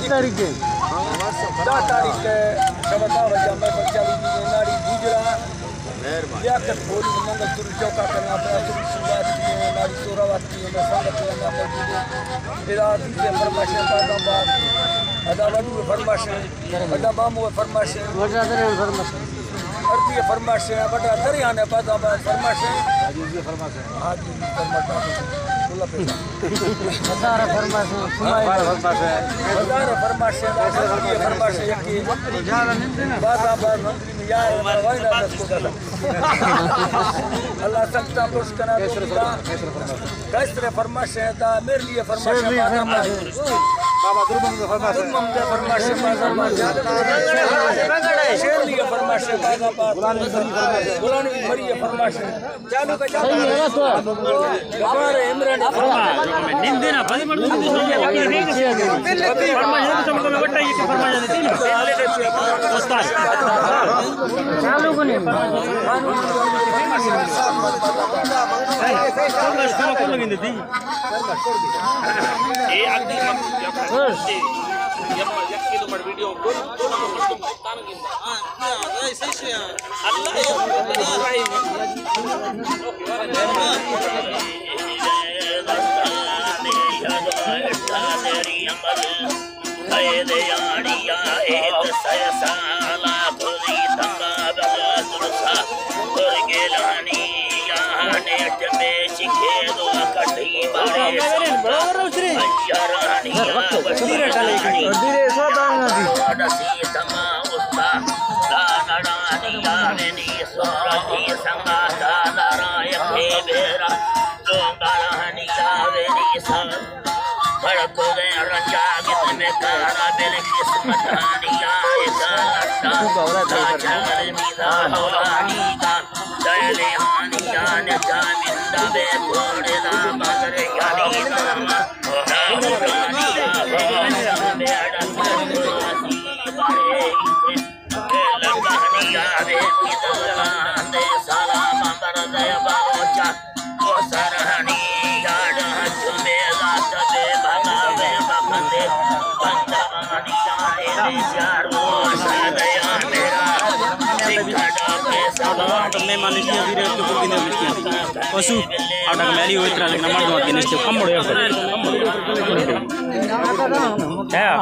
دہ تاریخ ءَ۔ دہ تاریخ ءَ شبتا وجہ میں بچہ بھی ناڑی گوجرا۔ لیاقت بولی منگل تر چوکا کرنا پڑا، تر شروعات کی ہے، ناڑی سوراوات کی ہے، میں سنگت میں موجود ہے۔ ادا عزیز فرمائشیں، بازاں باز۔ ادا وڈو فرمائشیں، ادا بامو فرمائشیں۔ وڈا دریں فرمائشیں۔ اردی فرمائشیں، وڈا دریانے بازاں باز فرمائشیں۔ حاجی فرمائشیں۔ ہزار فرمائشیں، ہزار فرمائشیں۔ ہزار فرمائشیں، ہزار فرمائشیں، یکی۔ بازاں باز مندری میں یار، وانا دس کو دس۔ اللہ سنگتاں خوش کنا۔ کیسر فرمائشیں، تا میرلی فرمائشیں، بازاں باز۔ بابا درمم دے فرمائشیں۔ درمم دے فرمائشیں، بازاں باز۔ شیرلی فرمائشیں، بازاں باز۔ غلام مری فرمائشیں۔ چالو کا چالو۔ غفار عمران۔ نندے نا، بھائی مردم۔ فرمائش ہے تو سب کو بٹا یہ فرمائش ہے۔ استاد۔ چالو کو نہیں۔ اے اگدی یک کلو میٹر ویڈیو کل، دو نمبر مردم۔ مہمان نشتیاں، ویرے تو کل گندے نشتیاں۔ پسو، آٹا میلی ہوئی ترا، لیکن مردم آتے نشتے، کم بڑے۔ کیا؟